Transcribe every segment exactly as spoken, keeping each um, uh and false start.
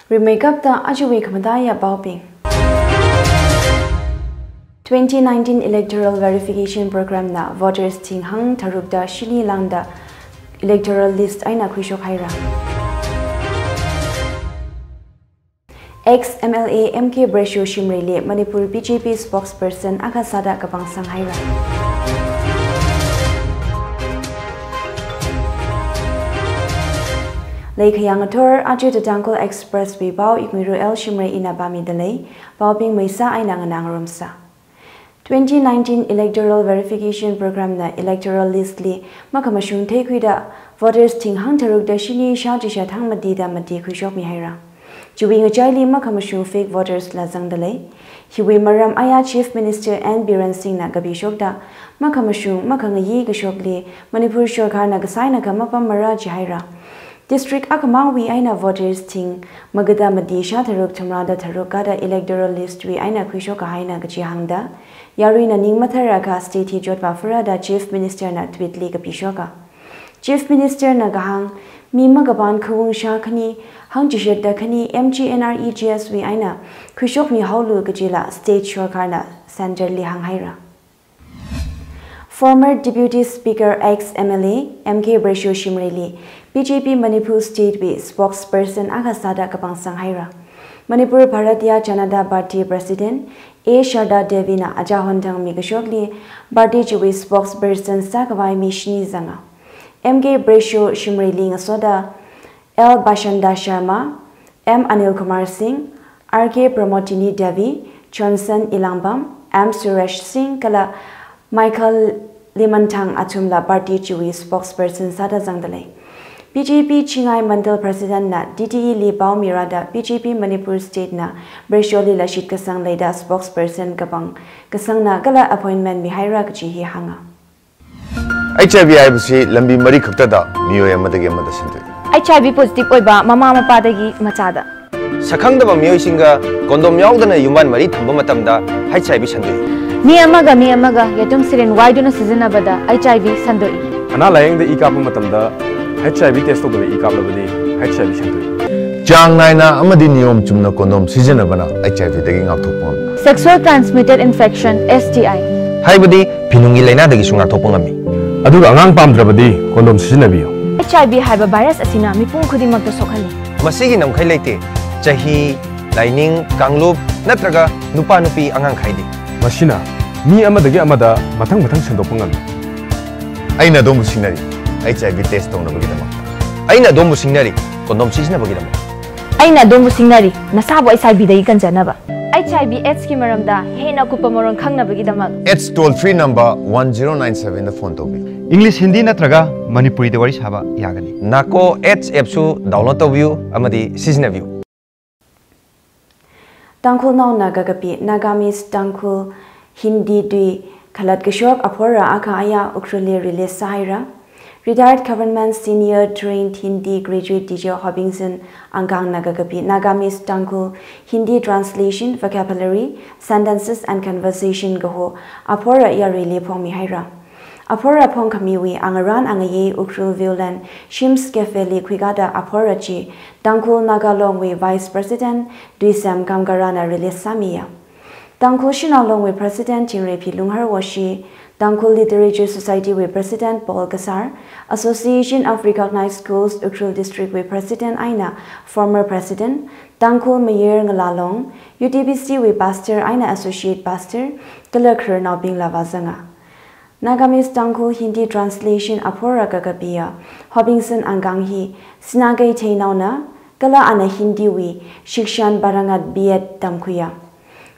Rimeikapta ajawui khamataiya paobing. Twenty nineteen Electoral Verification Program na voters thinghāng tharukda shini lāngda electoral list eina khuishok haira. Ex M L A M K Bresho Shimreili Manipur B J P spokesperson akha sāda kapangsang haira. Leikhayang athor aja The Tangkhul Express wui pao Ikmiru L Shimray ina pāmida lei, paobing maisa eina nganā ngarumsa. Twenty nineteen Electoral Verification Program na electoral list li makhamashung theikhuida voters thinghāng tharukda shini shāchishat hangmatida mati khuishokmi haira. Chiwui ngachaili makhamashung fake voters la zangda lei. Hiwui maram aya Chief Minister N Biren Singh na kapishokda makhamashung makhangayi kashokli Manipur sorkarna kasāna kha mapammara jihaira. District akhamangwui eina voters thing magada mati shātharuk thamrada tharuk kada electoral list wui eina khuishok kahaina kaji hāngda, yaruina ning mathārakha state hi chotpā phara da Chief Minister na tweet li kapishoka. Chief Minister na kahāng, mi makapān khawung shā khani, hangchishatda khani M G N R E G S wui eina khuishokmi haolu kajila state sorkarna center li hānghaira. Former Deputy Speaker ex M L A M K Bresho Shimreili B J P Manipur State wui spokesperson akha sāda kapangsang haira. Manipur Bharatiya Janata Party President A Sharda Devi na aja honthang mikashokli party chiwui spokesperson sākhavai mi shini zanga. M K Bresho Shimreili ngasoda L Bashanta Sharma, M Anil Kumar Singh, R K Pramodini Devi, Johnson Elangbam, M Suresh Singh kala Michael Limanthang athumla party chiwui spokesperson sāda zangda lei. B J P Chingai Mandal President na D T E li pao mirada B J P Manipur State na Bresholila shitkasang leida spokesperson kapangkasangna kala appointment mihaira kaji hi hānga. H I V ꯍꯥꯏꯕꯁꯤ ꯂꯝꯕꯤ ꯃꯔꯤ ꯈꯛꯇꯗ ꯃꯤꯑꯣꯏ ꯑꯃꯗꯒꯤ ꯑꯃꯗ ꯁꯟꯗꯣꯛꯏ꯫ H I V positive ꯑꯣꯏꯕ ꯃꯃꯥ ꯃꯄꯥꯗꯒꯤ ꯃꯆꯥꯗ꯫ ꯁꯛꯈꯪꯗꯕ ꯃꯤꯑꯣꯏꯁꯤꯡꯒ condom ꯌꯥꯎꯗꯅ ꯌꯨꯝꯕꯥꯟ ꯃꯔꯤ ꯊꯝꯕ ꯃꯇꯝꯗ H I V ꯁꯟꯗꯣꯛꯏ꯫ ꯃꯤ ꯑꯃꯒ ꯃꯤ ꯑꯃꯒ ꯌꯦꯇꯨꯝ syringe ꯋꯥꯏꯗꯨꯅ ꯁꯤꯖꯤꯟꯅꯕꯗ H I V ꯁꯟꯗꯣꯛꯏ꯫ ꯑꯅꯥ ꯂꯥꯌꯦꯡꯗ ꯏ ꯀꯥꯞꯄ ꯃꯇꯝꯗ H I V test ꯇꯧꯗꯕ ꯏ ꯀꯥꯞꯂꯕꯗꯤ H I V ꯁꯟꯗꯣꯛꯏ꯫ ꯆꯥꯡ ꯅꯥꯏꯅ ꯑꯃꯗꯤ ꯅꯤꯌꯣꯝ ꯆꯨꯝꯅ condom ꯁꯤꯖꯤꯟꯅꯕꯅ H I V ꯗꯒꯤ ꯉꯥꯛꯊꯣꯛꯄ ꯉꯝꯃꯤ꯫ Sexual transmitted infection, S T I꯫ ꯍꯥꯏꯕꯗꯤ ꯐꯤꯅꯨꯡꯒꯤ ꯂꯥꯏꯅꯥꯗꯒꯤꯁꯨ ꯉꯥꯛꯊꯣꯛꯄ ꯉꯝꯃꯤ꯫ ꯑꯗꯨꯒ ꯑꯉꯥꯡ ꯄꯥꯝꯗ꯭ꯔꯕꯗꯤ condom ꯁꯤꯖꯤꯟꯅꯕꯤꯌꯨ꯫ H I V ꯍꯥꯏꯕ virus ꯑꯁꯤꯅ ꯃꯤꯄꯨꯝ ꯈꯨꯗꯤꯡꯃꯛꯇ ꯁꯣꯛꯍꯜꯂꯤ꯫ ꯃꯁꯤꯒꯤ ꯉꯝꯈꯩ ꯂꯩꯇꯦ꯫ ꯆꯍꯤ, ꯂꯥꯏꯅꯤꯡ, ꯀꯥꯡꯂꯨꯞ ꯅꯠꯇ꯭ꯔꯒ ꯅꯨꯄꯥ ꯅꯨꯄꯤ ꯑꯉꯥꯡ ꯈꯥꯏꯗꯦ꯫ ꯃꯁꯤꯅ ꯃꯤ ꯑꯃꯗꯒꯤ ꯑꯃꯗ ꯃꯊꯪ ꯃꯊꯪ ꯁꯟꯗꯣꯛꯄ ꯉꯝꯃꯤ꯫ ꯑꯩꯅ ꯑꯗꯣꯝꯕꯨ ꯁꯤꯡꯅꯔꯤ, H I V test ꯇꯧꯅꯕꯒꯤꯗꯃꯛ꯫ ꯑꯩꯅ ꯑꯗꯣꯝꯕꯨ ꯁꯤꯡꯅꯔꯤ, condom ꯁꯤꯖꯤꯟꯅꯕꯒꯤꯗꯃꯛ꯫ ꯑꯩꯅ ꯑꯗꯣꯝꯕꯨ ꯁꯤꯡꯅꯔꯤ, ꯅꯁꯥꯕꯨ H I V ꯗꯒꯤ ꯀꯟꯖꯅꯕ꯫ H I V AIDS ꯀꯤ ꯃꯔꯝꯗ ꯍꯦꯟꯅ ꯑꯀꯨꯞꯄ ꯃꯔꯣꯜ ꯈꯪꯅꯕꯒꯤꯗꯃꯛ AIDS toll free number one zero nine seven ꯗ phone ꯇꯧꯕꯤꯌꯨ꯫ English, Hindi ꯅꯠꯇ꯭ꯔꯒ ꯃꯅꯤꯄꯨꯔꯤꯗ ꯋꯥꯔꯤ ꯁꯥꯕ ꯌꯥꯒꯅꯤ꯫ NACO AIDS app ꯁꯨ download ꯇꯧꯕꯤꯌꯨ ꯑꯃꯗꯤ ꯁꯤꯖꯤꯟꯅꯕꯤꯌꯨ꯫ ꯇꯥꯡꯈꯨꯜꯅꯥꯎ ꯅꯥꯒꯥ ꯀꯥꯄꯤ, Nagamese Tangkhul Hindi tui khalatkashok aphora akha aya Ukhrulli release sāhaira. Retired government senior trained Hindi graduate teacher Hobingson Angkang na kakapi Nagamese Tangkhul Hindi translation, vocabulary, sentences and conversation kaho aphora yaruili phongmihaira. Aphora phongkhamiwui angarān angayei Ukhrul Viewland Shim's Cafe li khuikada aphora chi Tangkhul Naga Longwui Vice President Tuisem Kamkarana release sāmiya. Tangkhul Shanao Longwui President Chingreiphi Lunghar Woshi, Tangkhul Literature Society wui President Paul Kasar, Association of Recognized Schools Ukhrul District wui President eina former President, Tangkhul Mayar Ngalalong, U T B C wui Pastor eina Associate Pastor, kala khararnaobingla vāzanga. Nagamese Tangkhul Hindi translation aphora kakapiya Hobingson Angkang hi Sinakeithei naona, kala ana Hindi wui Shikshan Parangat B Ed tamkhuiya.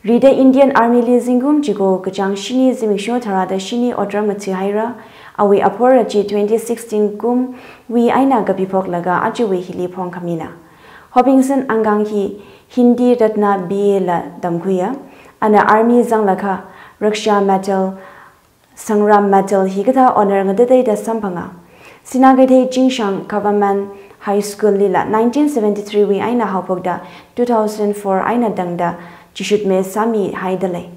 Rida Indian Army li zingkum chiko kachāng shini zimiksho tharāda shini otram mathihaira, awui aphora chi twenty sixteen kum wui eina kapiphoklaga ajawui hili phongkhamina. Hobingson Angkang hi Hindi Ratna B A la tamkhuiya, ana Army zanglakha Raksha Medal, Sangram Medal hikathā honour ngatateida samphanga. Sinakeithei Chingshang Government High School lila nineteen seventy-three wui eina haophokda two thousand four eina tangda chishutme sāmihaida lei.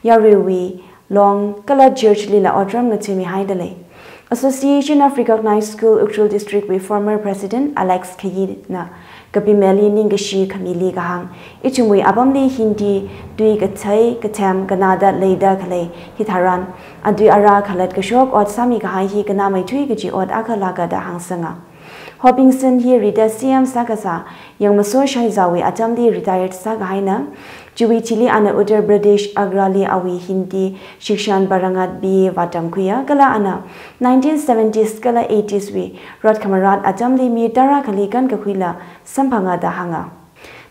yaruiwui long kala church lila otram ngathuimihaida lei. Association of Recognized School Ukhrul District wui former president Alex Khayina kapimeli ningkashi khamili kahāng, ithumwui apamli Hindi tui kathei kathem kanada leida khalei hitharan, atui ara khalat kashok ot sāmi kahai hi kanāmeithui kaji ot akha lāka da hāngsanga. Hopingson hi rida C M sākasā Yangmaso Shaizawui atamli retired sākahaina. Chiwui thili ana Uttar Pradesh, Agrali awui Hindi shikshan parangat B A vātamkhuiya, kala ana nineteen seventies kala eighties wui rot khamarat atamli mi tara khali kankakhuila samphanga da hānga.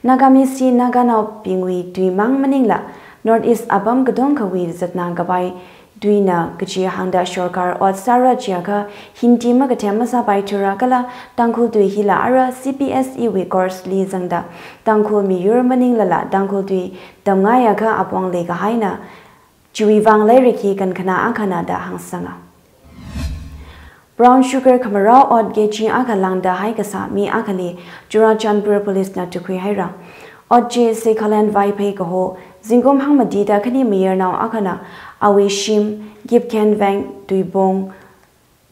Nagamese hi Naganaobingwui tuimang maningla North East apam katongkhawui zatnā kapai tuina kaji hāngda sorkar ot sāra chiakha Hindi makathem masāpaithura kala Tangkhul tui hila ara C B S E wui course li zangda Tangkhul miyur maninglala Tangkhul tui tamngaiakha apong leikahaina, chiwui vang lairik hi kankhanā akhana da hāngsanga. Brown sugar khamarao ot K G akha lāngda haikasā mi akhali Churachandpur Police na tukhuihaira. Ot chi Seikholen Vaiphei kaho, zingkum hangmatida khani mayarnao akhana awui shim Kipgen Veng Tuibong,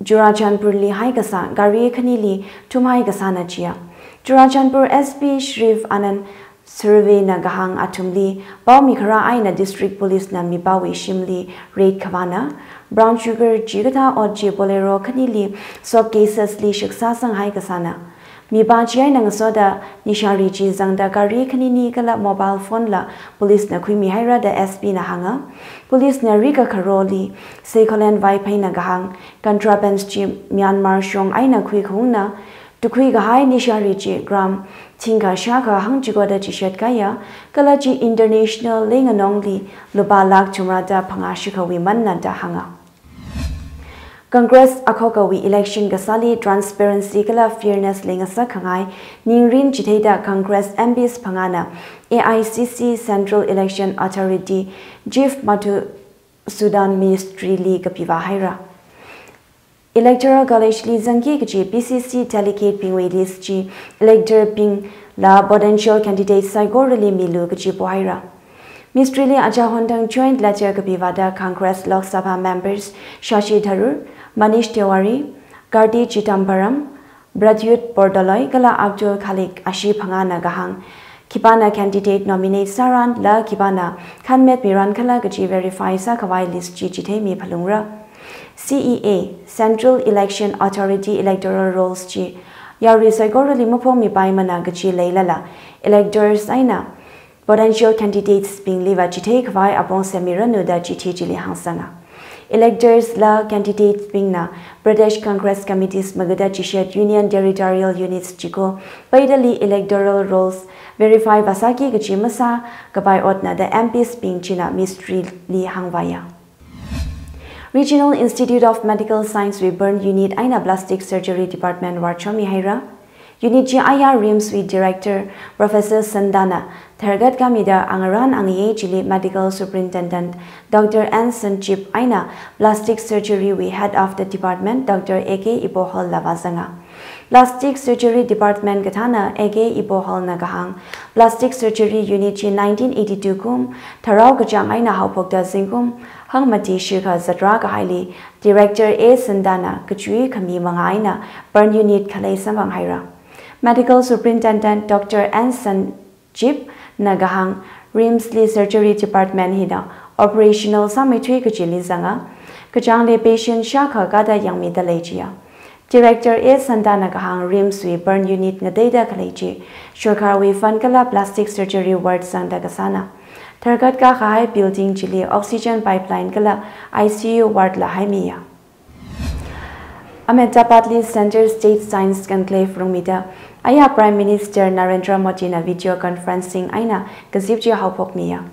Churachandpur li haikasā gari khanili thumhaikasāna chiya. Churachandpur S P Shriv Anand Survey na kahāng athumli pao mikharā eina District Police na mipāwui shimli raid khavāna. Brown sugar chikathā ot chi Bolero khanili soap cases li shiksāsang haikasāna. Mipā chieina ngasoda nishari chi zangda gari khanini kala mobile phone la police na khuimihaira da S P na hānga. Police na rikakharoli Seikholen Vaipheina kahāng contraband chi Myanmar shong eina khuikhaungna. Tukhui kahai nishari chi gram thingkha shākha hangchikoda chishat kaya, kala chi international leinganongli lupā lakh chumrada phangā shikhawui manna da hānga. Congress akhokawui election kasāli transparency kala fairness leingasak khangai ningrin chitheida Congress M Ps phangāna A I C C Central Election Authority Chief Madhusudan Mistry li kapivā haira. Electoral College li zangki kachi P C C delegate bingwui list chi elector bingla potential candidate saikorali milu kachi pohaira. Mistry li achahondang joint letter kapivāda Congress Lok Sabha members Shashi Tharoor, Manish Tewari, Karti Chidambaram, Pradyut Bordoloi kala Abdul Khalik ashi phangāna kahāng, khipāna candidate nominate sāranla khipāna khanmet miran khala kachi verify sākhavai list chi chitheimi phalungra. C E A, Central Election Authority electoral rolls chi yarui saikorali maphongmipaimana kachi leilala electors eina potential candidates bingliva chitheikhavai apong semiranu da chithi chili hāngsanga. Electors la candidates bingna Pradesh Congress Committees magada chishat Union Territorial Units chiko paidali electoral rolls verify vāsāki kachi masākapai otna da M Ps bing china Mistry li hāngvāya. Regional Institute of Medical Science wui burn unit eina plastic surgery department vārchomi haira. Unit chi aya RIMS wui director Professor Santana tharkhat khamida angarān angayei chili Medical Superintendent Doctor N Sanjeev eina plastic surgery wui head of the department Doctor A K Ibohol la vāzanga. Plastic surgery department kathāna A K Ibohol na kahāng, plastic surgery unit chi nineteen eighty-two kum tharao kachāng eina haophokta zingkum hangmati shikha zatra kahaili director A Santana kachui khami manga eina burn unit khalei samphang haira. Medical Superintendent Doctor N Sanjeev na kahāng, RIMS li surgery department hina operational sāmeithui kachili zanga, kachāngli patient shākha kada yangmida lei chiya. Director A Santana kahāng, RIMS wui burn unit ngateida khalei chi sorkar wui fund kala plastic surgery ward zangda kasāna. Tharkhat kakahai building chili oxygen pipeline kala I C U ward la haimiya. Ahmedabad li Centre State Science Conclave rungmida aya Prime Minister Narendra Modi na video conferencing eina kazip chi haophokmiya.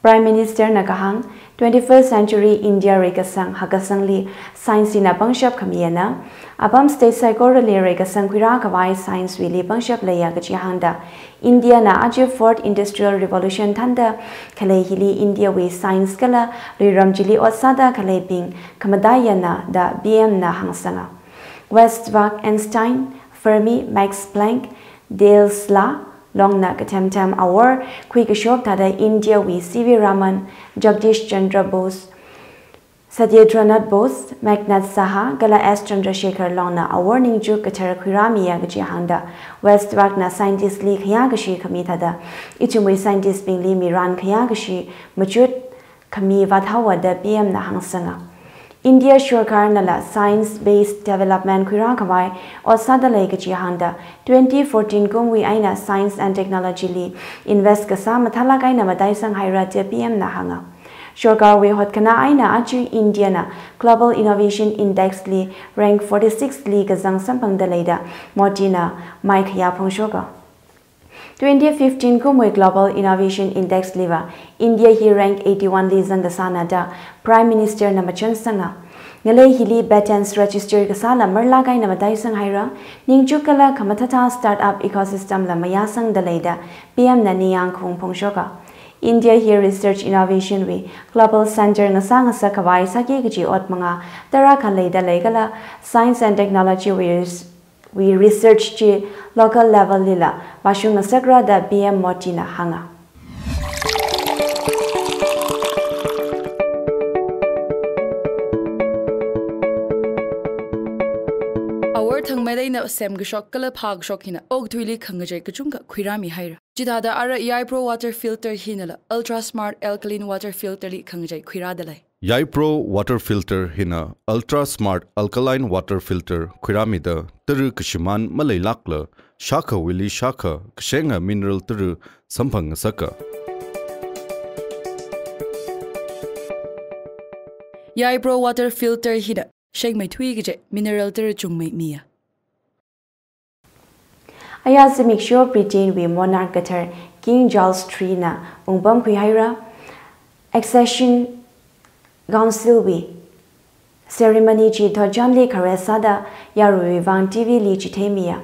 Prime Minister na kahāng, twenty-first century India reikasang hakasangli science na pangshap khamiyana, apam state saikorali reikasang khuirākhavai science wuili pangshap leiya kachi hāngda, India na aja fourth industrial revolution thānda khalei hili India wui science kala luiram chili ot sāda khaleibing khamataiyana da P M na hāngsanga. Weizsäck, Einstein, Fermi, Max Planck, Thales la Longna kathemthem award khuikashok thāda India wui C V Raman, Jagdish Chandra Bose, Satyendranath Bose, Meghnad Saha kala S Chandrasekhar Longna award ningchuk kathar khuirāmiya kaji hāngda West Wagna scientist li khayākashi khami thāda ithumwui scientist bingli miran khayākashi machut khami vāthaowa da P M na hāngsanga. India sorkarnala science based development khuirā khavai ot sāda lei kaji hāngda twenty fourteen kumwui eina science and technology li invest kasā mathālāk eina mataisang haira da P M na hānga. Sorkarwui hotkhanā eina aja India na Global Innovation Index li rank forty six li kazang samphangda leida Modi na maikhayā phongshoka. Twenty fifteen kumwui Global Innovation Index liva India hi rank eighty-one li zangkasāna da Prime Minister na machansanga. Ngalei hili patents register kasāla marlāk eina mataisang haira, ningchuk kala khamathāthā startup ecosystem la mayāsangda leida P M na ningyāng khaung phongshoka. India hi research innovation wui global center ngasā ngasak khavai sāki kaji ot mangā tarākha leida lei kala science and technology wui res- wui research chi local level lila vāshung ngasakra da P M Modi na hānga. Award thangmeida semkashok kala phākashok hina okathuili khangachei kachungkha khuirāmi haira. Chithāda ara Yaipro water filter hinala ultra smart alkaline water filter li khangachei khuirāda lei. Yaipro water filter hina ultra smart alkaline water filter khuirāmida tara kashimān maleilākla shākhawuili shākha kashenga mineral tara samphang ngasaka. Yaipro water filter hina shengmeithui kaji mineral tara chungmei miya. Aya zimiksho Britain wui monarch kathar King Charles three na ungpamkhui haira. Accession Council wui ceremony chi thotchanli khare sāda yaruiwui vang T V li chitheimiya.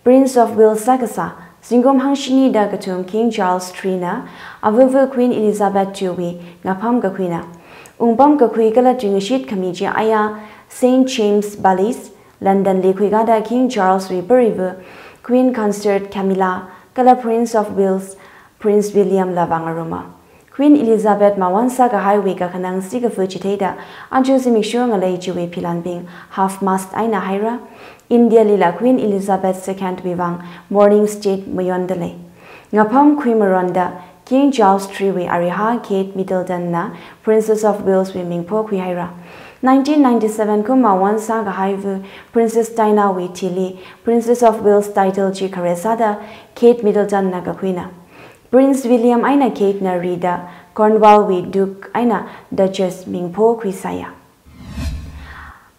Prince of Wales sākasā, zingkum hangshini da kathum King Charles three na avava Queen Elizabeth two wui ngapham kakhuina. Ungpam kakhui kala tuingashit khami chi aya Saint James Palace, London li khuikada King Charles wui pariva Queen Consort Camilla kala Prince of Wales, Prince William la vāngaruma. Queen Elizabeth mawon sākahaiwui kakhanang sikafa chitheida aja zimiksho ngalei chiwui philanbing half mast eina haira. India lila Queen Elizabeth second wui vang mourning state mayonda lei. Ngapham khuimaronda King Charles three wui ariha Kate Middleton na Princess of Wales wui ming phokhui haira. Nineteen ninety-seven kum mawon sākahaiva Princess Diana wui thili Princess of Wales title chi khare sāda Kate Middleton na kakhuina. Prince William eina Kate na rida Cornwall wui Duke eina Duchess ming phokhui sāya.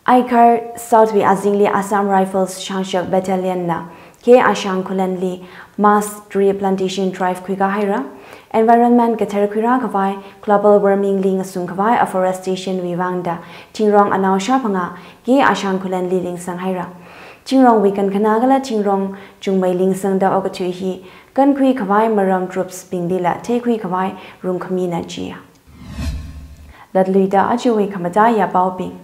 Aikar South wui azingli Assam Rifles Shangshak Battalion na K Ashang Khulen li mass tree plantation drive khuikahaira. Environment kathar khuirā khavai, global warming li ngasung khavai afforestation wui vangda thingrong anao shāphangā K Ashang Khulen li lingsang haira. Thingrongwui kankhana kala thingrong chungmei lingsangda okathui hi kankhui khavai maram troops bing lila theikhui khavai rungkhamina jiya. Latluida ajawui khamataiya paobing.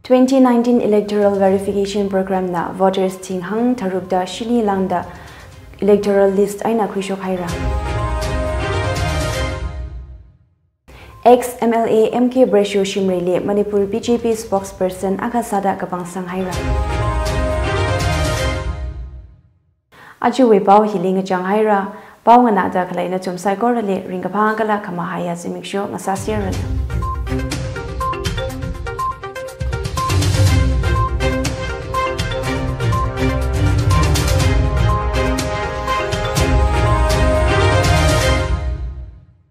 Twenty nineteen Electoral Verification Program na voters thing hangtharukda shini lāngda electoral list eina khuishok haira. Ex M L A M K Breshu Shimrayli Manipur B J P spokesperson akha sāda kapangsang haira. Ajawui pao hili ngachang haira, pao nganāda khalei nathum saikorali ringkaphā kala khamahaiya zimiksho ngasāseranu.